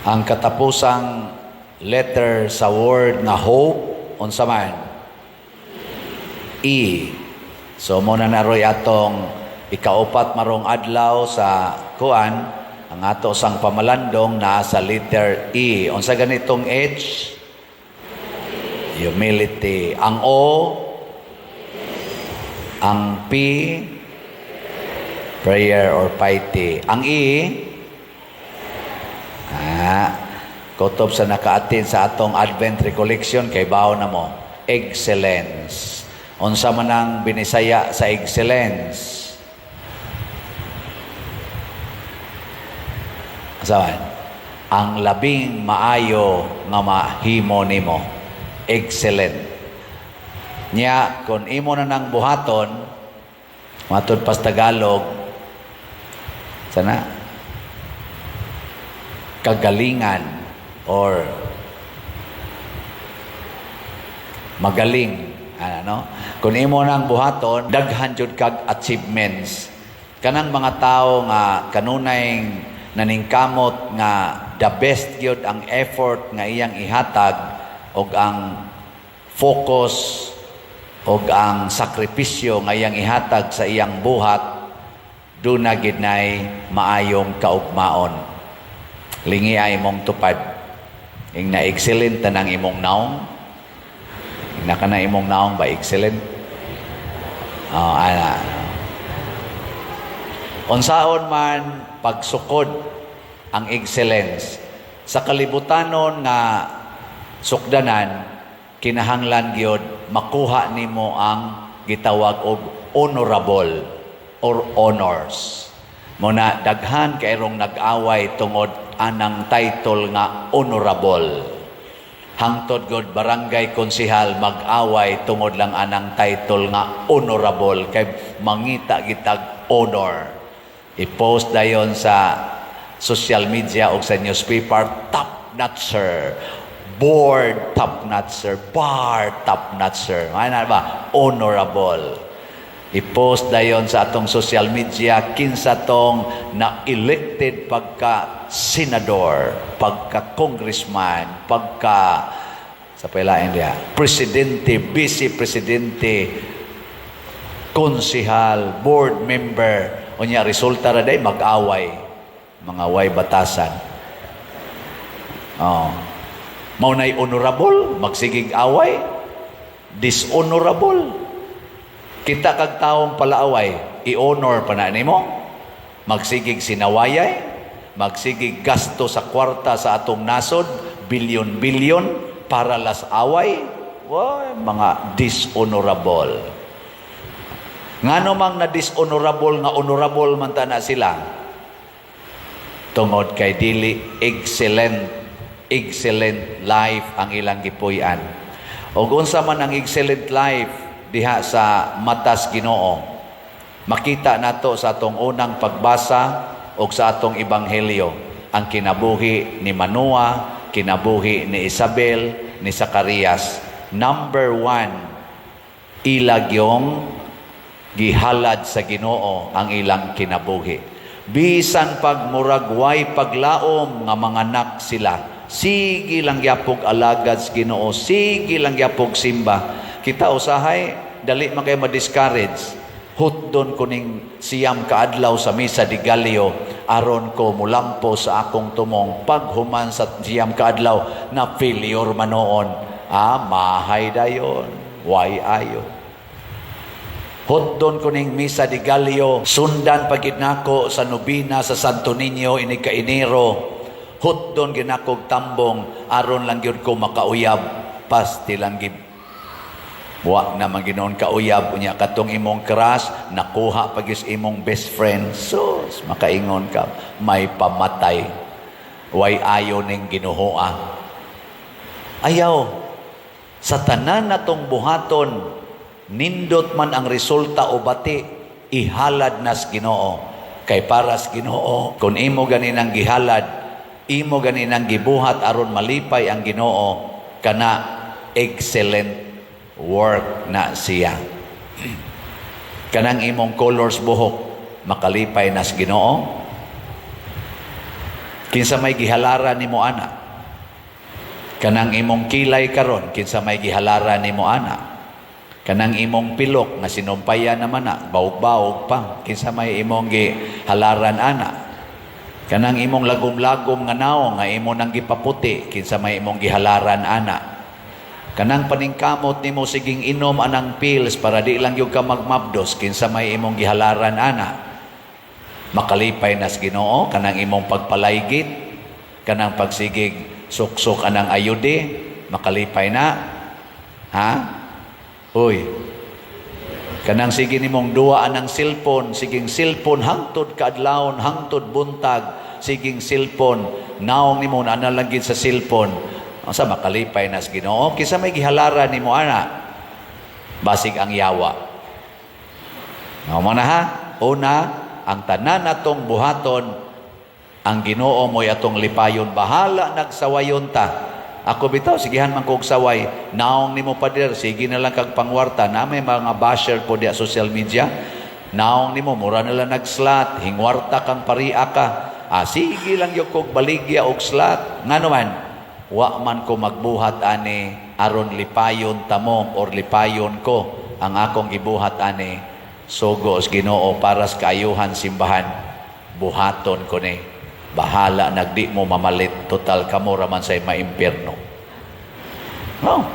Ang katapusang letter sa word nga hope, unsa man? E. So mao na naroy atong ikaupat marong adlaw sa kuan, ang ato sang pamalandong naa sa letter E. Unsa ganitong H? Humility. Ang O, ang P, prayer or piety. Ang E, kutob sa naka-attend sa atong Advent Recollection, kay bawo na mo, excellence. Unsa man ang binisaya sa excellence? Unsa man? Ang labing maayo nga mahimo nimo. Excellent. Nya, kung imo na nang buhaton, matud pas Tagalog, sana, kagalingan or magaling, ano? Kung imo nang buhaton, daghan jud kag achievements. Kanang mga tao nga kanunay naningkamot nga the best gyud ang effort nga iyang ihatag og ang focus og ang sakripisyo nga iyang ihatag sa iyang buhat, duna gid nay maayong kaugmaon. Lingi ay imong tupad. Ing na excellent tanang imong naong. Ing na kana imong naong ba excellent? Oh, ana. Unsaon man pagsukod ang excellence sa kalibutanon nga sukdanan, kinahanglan gyud makuha nimo ang gitawag og honorable or honors. Mao na daghan kayrong nag-away tungod anang title nga honorable. Hangtod god barangay konsehal mag-away tungod lang anang title nga honorable kay mangita gitag honor. I-post dayon sa social media o sa newspaper, top notcher, board top notcher, bar top notcher. Ano ba? Honorable. I-post dayon sa atong social media kinsa tong na elected pagka senador, pagka congressman, pagka sa pailain diha, presidente, vice presidente, konsehal, board member, unya resulta ra day mag-away, mga way batasan. Oh. Mao nay honorable, magsigig away, dishonorable. Kita kag taong palaaway, i-honor pa na nimo. Magsigig sinawayay, magsigig gasto sa kwarta sa atong nasod, bilyon-bilyon para las away. Way, mga dishonorable. Ngano mang na dishonorable nga honorable man ta na sila? Tungod kay dili excellent excellent life ang ilang gipuy-an. Og unsa man ang excellent life diha sa matas Ginoo? Makita nato sa atong unang pagbasa og sa atong ebanghelyo ang kinabuhi ni Manoa, kinabuhi ni Isabel, ni Zacarias. Number one, ilag yung gihalad sa Ginoo ang ilang kinabuhi. Bisan pag murag way paglaom nga manganak sila, sige lang gyapog alagad sa Ginoo, sige lang gyapog simba. Kita usahay dali man kay ma-discourage. Hutdon ko ning 9 ka adlaw sa Misa de Gallo aron ko mulampo sa akong tumong. Paghuman sa 9 ka adlaw na failure man noon. Ah, mahay dayon. Way ayo. Hutdon ko ning Misa de Gallo, sundan pagid nako sa nobina sa Santo Niño inig ka Enero. Hutdon ginakog tambong aron lang gyud ko makauyab. Pasti lang gid wa na man ginoon kauyab, unya katong imong crush nakuha pag is imong best friend. Sus, makaingon ka may pamatay. Way ayo ning Ginoo. Ayaw sa tanan natong buhaton, nindot man ang resulta o bati, ihalad nas Ginoo. Kay para sa Ginoo, kung imo ganinang gihalad, imo ganinang gibuhat aron malipay ang Ginoo, kana excellent work na siya. Kanang imong colors buhok, makalipay nas Ginoo. Kinsa may gihalaran nimo ana? Kanang imong kilay karon, kinsa may gihalaran nimo ana? Kanang imong pilok nga sinumpayan naman na, baog-baog pa, kinsa may imong gihalaran ana? Kanang imong lagom-lagom nga naong nga imo nang gipaputi, kinsa may imong gihalaran ana? Kanang paningkamot nimo siging inom anang pills para di lang gyud ka magmabdos, kinsa may imong gihalaran ana? Makalipay na sa Ginoo kanang imong pagpalaygit, kanang pagsigig suksok anang ayude, makalipay na? Ha? Uy. Kanang sige nimong duwa anang cellphone, siging cellphone hangtod kaadlawon, hangtod buntag, siging cellphone, naong nimo na lang gid sa cellphone. Unsa, makalipay na sa Ginoo? Kinsa may gihalaran nimo ana? Basig ang yawa. Mao na ha. Una, ang tanan natong buhaton, ang Ginoo mo'y atong lipayon. Bahala nagsawayon ta. Ako bitaw, sigihan man kog saway. Naong nimo, pader, sige na lang kag pangwarta. Na may mga basher po diya social media. Naong nimo, mura na lang nag-slot. Hingwarta kang paria ka. Ah, sige lang gyud kog baligya og slot. Ngano man, wa man ko magbuhat ani aron lipayon tamo or lipayon ko. Ang akong gibuhat ani, sugo sa Ginoo para sa kaayuhan simbahan. Buhaton ko ni. Bahala nagdi mo mamalit, total kamo raman say maimpierno. No.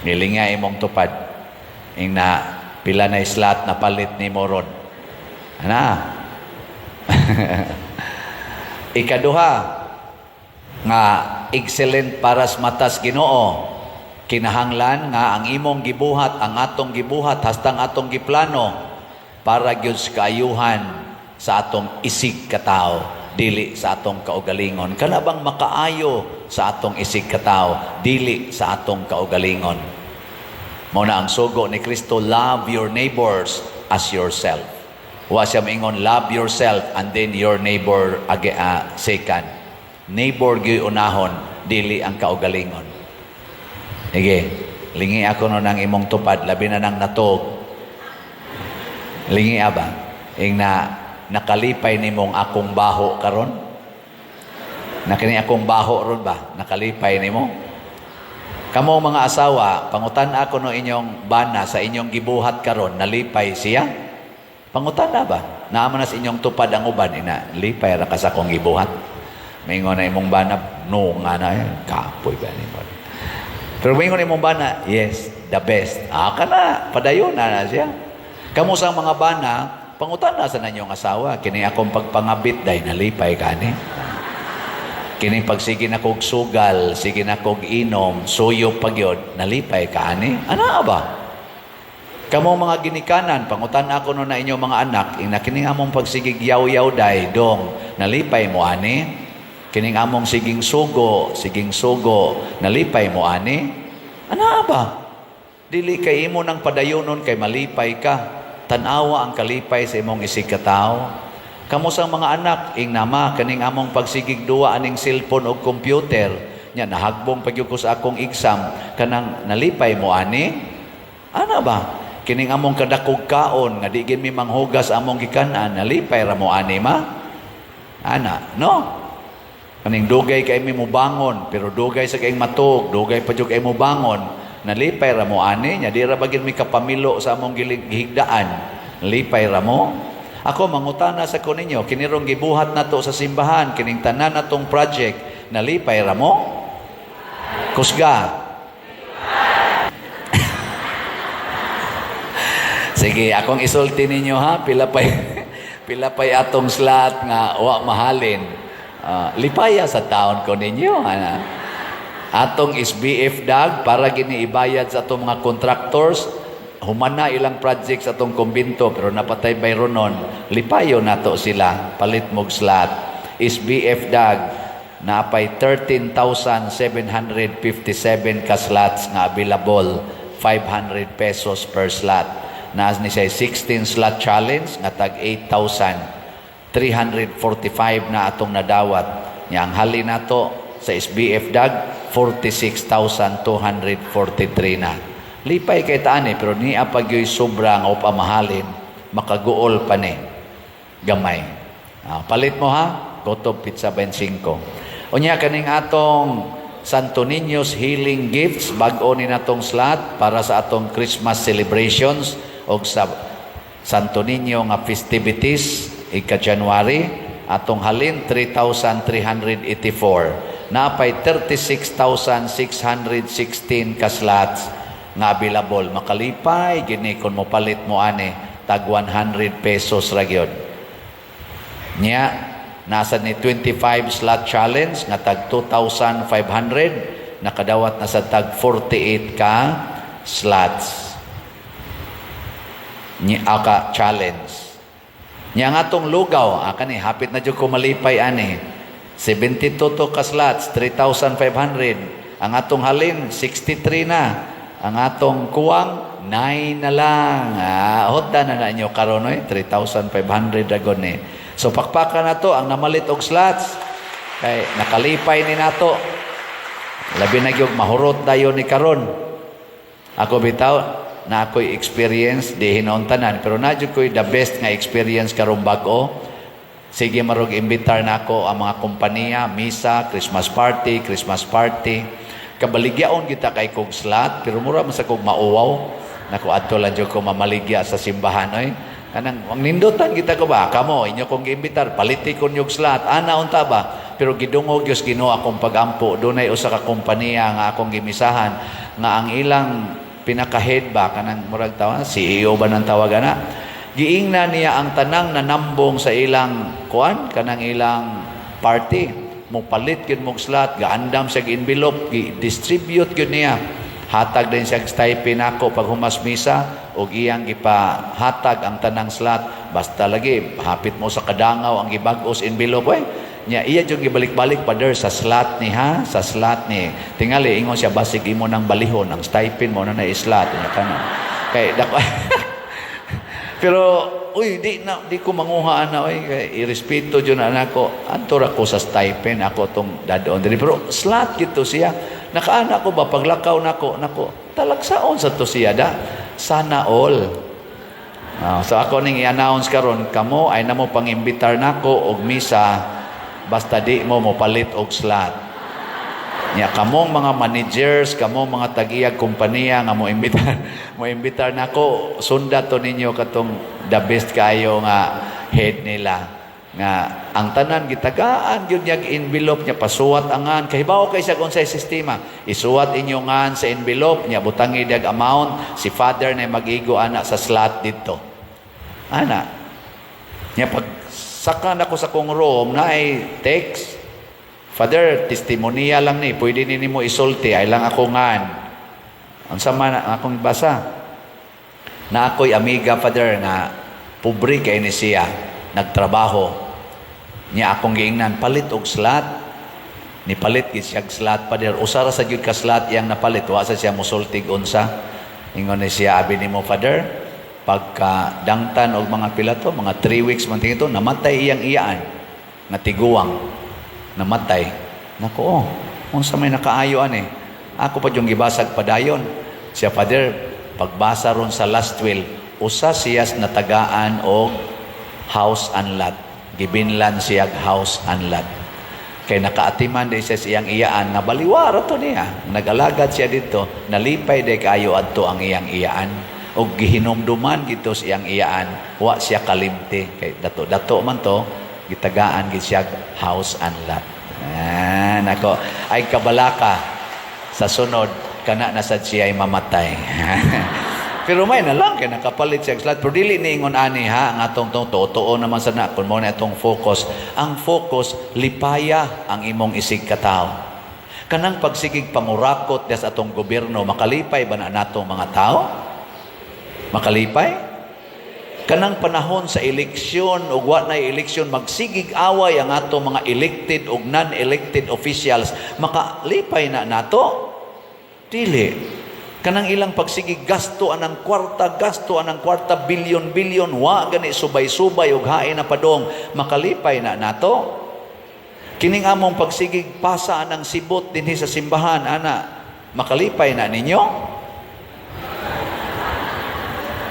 Nilinga imong tupad. Ing na pila na slot na palit ni ron. Ana. Ikaduha nga excellent para sa matas Ginoo, kinahanglan nga ang imong gibuhat, ang atong gibuhat, hastang atong giplano, para gyud sa kaayuhan sa atong isig katawo, dili sa atong kaugalingon. Kana bang makaayo sa atong isig katawo, dili sa atong kaugalingon. Mao na ang sugo ni Kristo, "Love your neighbors as yourself." Wa siya maingon, "Love yourself and then your neighbor second." Neighbor gyud unahon, dili ang kaugalingon. Sige, lingi ako no ng imong tupad, labi na nang natog. Lingi ba? Ing na nakalipay nimong akong baho karon? Nakini akong baho ron ba? Nakalipay nimo? Kamo mga asawa, pangutan ako no inyong bana sa inyong gibuhat karon, nalipay siya? Pangutan na ba? Naa man na sa inyong tupad ang uban, ina, "Lipay ra ka sa akong gibuhat." Maingon na imong bana, "No nga na, eh, kapoy ba nimo?" Pero maingon imong bana, "Yes, the best." Ah, kana, padayon na na siya. Kamo sa mga bana, pangutan na sa ninyong asawa, "Kini akong pagpangabit day, nalipay ka ni? Kini pagsige na kog sugal, sige na kog inom, suyo pagyod, nalipay ka ani?" Ana ba? Kamo mga ginikanan, pangutan ako no na inyong mga anak, ina, "Kining among pagsigig yaw-yaw day, dong, nalipay mo ani? Kining among siging sugo, siging sugo, nalipay mo ani?" Ana ba? Dili kay imo nang padayonon kay malipay ka. Tanawa ang kalipay sa imong isig katawo. Kamo sa mga anak, ing nama, "Kaning among pagsigig duwa aning cellphone o computer, nya nahagbong pagyud ko sa akong exam, kanang nalipay mo ani?" Ana ba? "Kining among kadakog kaon nga di gid mi manghugas among gikan-an, nalipay ra mo ani, ma?" Ana, no? "Kaning dugay kay mi mubangon, pero dugay sa kayong matug, dugay pa jud kay mubangon, nalipay ra mo ani? Nya di ra ba gid mi kapamilo sa among gihigdaan, nalipay ra mo?" Ako mangutana sa ko ninyo, kinirong gibuhat nato sa simbahan, kining tanan natong project, nalipay ra mo? Kusga. Sige, akong isulti ninyo ha, pila pay atong slot nga wa mahalin. Ah, lipaya sa taon ko ninyo. Ana. Atong SBF dag para gini ibayad sa atong mga contractors, human na ilang project sa atong kumbinto pero napatay bayronon, lipayo nato sila, palit mog slot. SBF dag napay 13,757 ka slots nga available, 500 pesos per slot. Naas ni siya 16 slot challenge nga tag 8,345 na atong nadawat. Nya ang hali nato sa SBF dag 46,243 na. Lipay kay taani, pero niya pag sobra nga upamahalin, makaguol pa ni gamay. Ah, palit mo ha. Gotob Pizza 25. Unya, kaning atong Santo Niño's Healing Gifts, bag-o ni natong slot para sa atong Christmas celebrations og sa Santo Niño nga festivities ika January, atong halin 3,384. Napay 36,616 ka slots nga available. Makalipay gini kung mopalit mo ani, tag 100 pesos ra gyud. Nya, nasa ni 25 slot challenge nga tag 2,500, nakadawat na sa tag 48 ka slots. Nya aka challenge. Nya ang atong lugaw, kani hapit na jud ko malipay ani. 72 to ka slots, 3,500. Ang atong halin 63 na. Ang atong kuwang 9 na lang. Hotda na na inyo karon oy, 3,500 ragon ni. So pakpakan na to ang namalit og slots. Kay nakalipay ni nato. Labi na gyud mahurot dayon ni karon. Ako bitaw na ako'y experience di hinuon tanan, pero na jud ko'y the best nga experience karong bag-o. Sige marog imbitar na ako ang mga kompanya, misa, Christmas party, Christmas party. Kabaligyaon kita kay kog slot, pero mura man sa kog mauwaw. Nako, adto lang jud ko mamaligya sa simbahan oy. Kanang ang nindutan kita ko ba kamo inyo kong giimbitar, paliti ko nyog slot ana unta ba, pero gidungog gyud Ginoo akong pagampo. Dunay usa ka kompanya nga akong gimisahan nga ang ilang pinaka-head ba, kanang murag tawa CEO ba nang tawag ana, giingna niya ang tanang nanambong sa ilang kuan, kanang ilang party, mopalit gyud mog slot. Gaandam siya envelope, gi-distribute gyud niya. Hatag din siya stipend ako pag humas misa og iyang gipahatag ang tanang slot, basta lagi hapit mo sa kadangaw ang gibag-os envelope eh. Nya iya jud gibalik-balik, "Father, sa slot ni ha, sa slot ni." Tingali ingon siya, "Basig imo nang balihon ang stipend mo na na slot." Nya kana kay dako. Pero uy, di na di ko manguha ana oy, kay irespeto jud na nako. Adto ra ko sa stipend ako tong dadon diri. Pero slot gito siya. Nakaana ko ba paglakaw nako nako talagsaon sa to siya da. Sana all. Ah, so ako ning i-announce karon, kamo ay namo pangimbitar nako og misa basta di mo mopalit og slot. Nya kamong mga managers, kamong mga tagiyag kompanya nga mo imbitar nako, sunda to ninyo katong the best kayo nga head nila nga ang tanan gitagaan gyud niya envelope niya, pasuwat angan, kahibaw kay siya kung sa sistema, isuwat inyo ngan sa envelope niya, butangi dag amount, si father na mag-igo ana sa slot dito ana niya. Pag saka nako sa kong room na ay text, "Father, testimonya lang ni, pwede ni nimo isulti, ay lang ako ngan." Unsa man ang akong basa? Na ako'y amiga, Father, nga pobre kay ni siya, nagtrabaho. Niya akong giingnan, "Palit og slot." Nipalit gid siya og slot, Father. Usa ra sa gyud ka slot iyang napalit, wa sa siya musultig unsa. Ingon ni siya, "Abi nimo, Father," pagka dangtan og mga pila to, mga 3 weeks man tingin to, namatay iyang iyaan nga tiguang, namatay. Nako, oh, unsa may nakaayo ani? Ako pa yung gibasag padayon. Siya, "Father, pagbasa ron sa last will, usa siya natagaan og house and lot." Gibinlan siya house and lot. Kay nakaatiman di siya sa iyang iyaan nga baliwara to niya. Nag-alagad siya dito, nalipay day kaayo adto ang iyang iyaan. Og gihinumduman gito sa iyang iyaan, wa siya kalimti. Kay dato-dato man to, gitagaan gid siya house and lot. Ah, nako, ay kabalaka sa sunod kana na sad siya ay mamatay. Pero may na lang kay nakapalit siya og slot. Pero dili ni ingon ani ha ang atong tong totoo naman sa na kun mo na atong focus. Ang focus, lipaya ang imong isig katawo. Kanang pagsigig pangurakot des atong gobyerno, makalipay ba na natong mga tao? Makalipay? Kanang panahon sa eleksyon ug wa na eleksyon, magsigig away ang atong mga elected ug non-elected officials, makalipay na nato? Dili. Kanang ilang pagsigig gasto anang kwarta, gasto anang kwarta, bilyon bilyon, wa gani subay-subay ug hain na padong, makalipay na nato? Kining among pagsigig pasa anang sibot dinhi sa simbahan ana, makalipay na ninyo?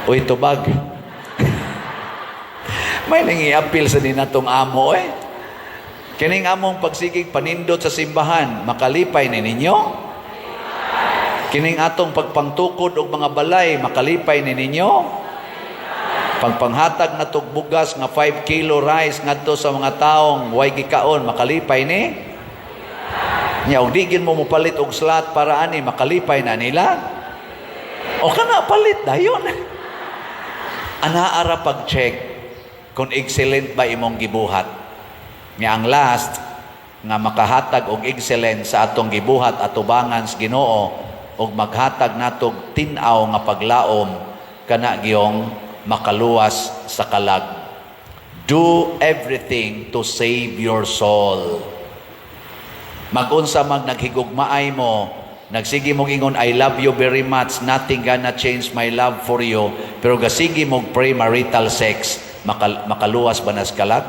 Uy, tubag. May nang i-appeal sa dinatong amo eh. Kining among pagsigig panindot sa simbahan, makalipay ni ninyo? Kining atong pagpangtukod og mga balay, makalipay ni ninyo? Pagpanghatag na bugas nga 5 kilo rice ngadto sa mga taong way gikaon, makalipay ni? Nya og di gin mo mopalit og slot para ani, makalipay na nila? O kana, palit dayon. Ana ara pag-check kung excellent ba imong gibuhat. Nga ang last nga makahatag og excellent sa atong gibuhat atubangan sa Ginoo og maghatag natog tin-aw nga paglaom, kana giyong makaluwas sa kalag. Do everything to save your soul. Magunsa mag naghigugmaay mo, nagsige mong ingon, "I love you very much, nothing gonna change my love for you," pero gasige mong premarital sex, makaluwas ba nas kalag?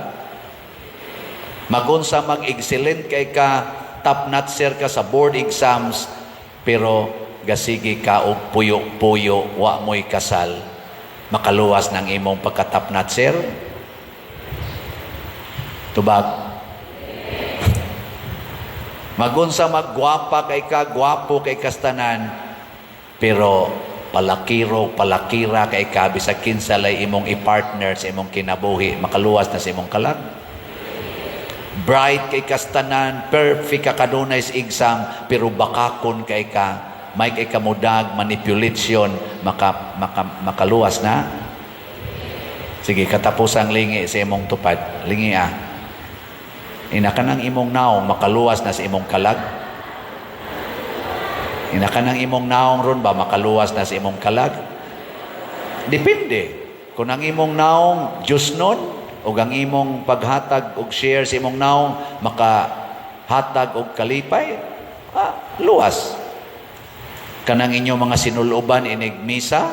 Magunsa mag-excellent kay ka, top notcher ka sa board exams, pero gasige ka og puyo-puyo, wa mo'y kasal, makaluwas ng imong pagka-top notcher? Tubag. Magunsa maggwapa kay ka, gwapo kay kastanan, pero palakiro, palakira kay ka, bisag kinsa lay imong i-partner sa imong kinabuhi, makaluwas na sa imong kalag? Bright kay kastanan, perfect ka kanunay sa exam, pero bakakon kay ka, may kay kamudag, manipulation, makaluwas na? Sige, katapusang lingi sa imong tupad. Lingi ah. Ina kanang imong naong, makaluwas na sa imong kalag? Ina kanang imong naong ron ba, makaluwas na sa imong kalag? Depende. Kung ang imong naong Diyos nun, o ang imong paghatag og share sa imong naong makahatag og kalipay, luwas. Kanang inyong mga sinuloban inig misa,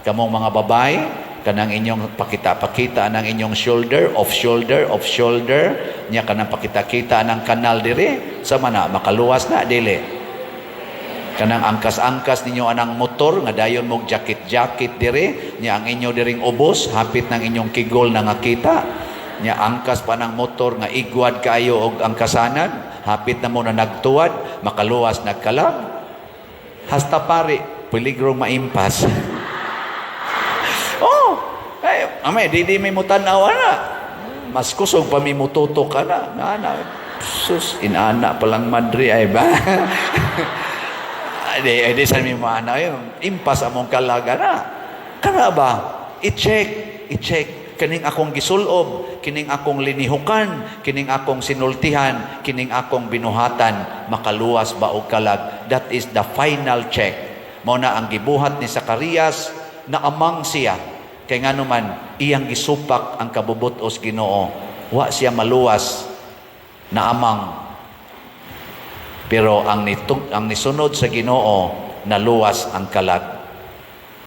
kamong mga babae, kanang inyong pakita-pakita ng inyong shoulder, off shoulder, off shoulder, nya kanang pakita-kita ng kanal dire, sa mana makaluwas na, dili? Kanang angkas-angkas ninyo anang motor nga dayon mog jacket-jacket dire, nya ang inyo diring ubos hapit ng inyong kigol na nga kita. Nya angkas pa ng motor nga igwad kaayo og angkasanan, hapit na mo na nagtuwad, makaluwas nagkalag? Hasta pare, peligrong maimpas. Oh, ay, amay, di may mutanaw na. Mas kusog pa mi mututok ka na. Ana, sus, inana palang madre ay ba? Ay, di sa mi mo ana yun. Impas among kalaga na. Kana ba? I-check, i-check. Kining akong gisulob, kining akong linihukan, kining akong sinultihan, kining akong binuhatan, makaluwas ba og kalag? That is the final check. Mao na ang gibuhat ni Zacarias, na amang siya. Kay ngano man, iyang gisupak ang kabubut-os Ginoo. Wa siya maluwas na amang. Pero ang nisunod sa Ginoo, naluwas ang kalag.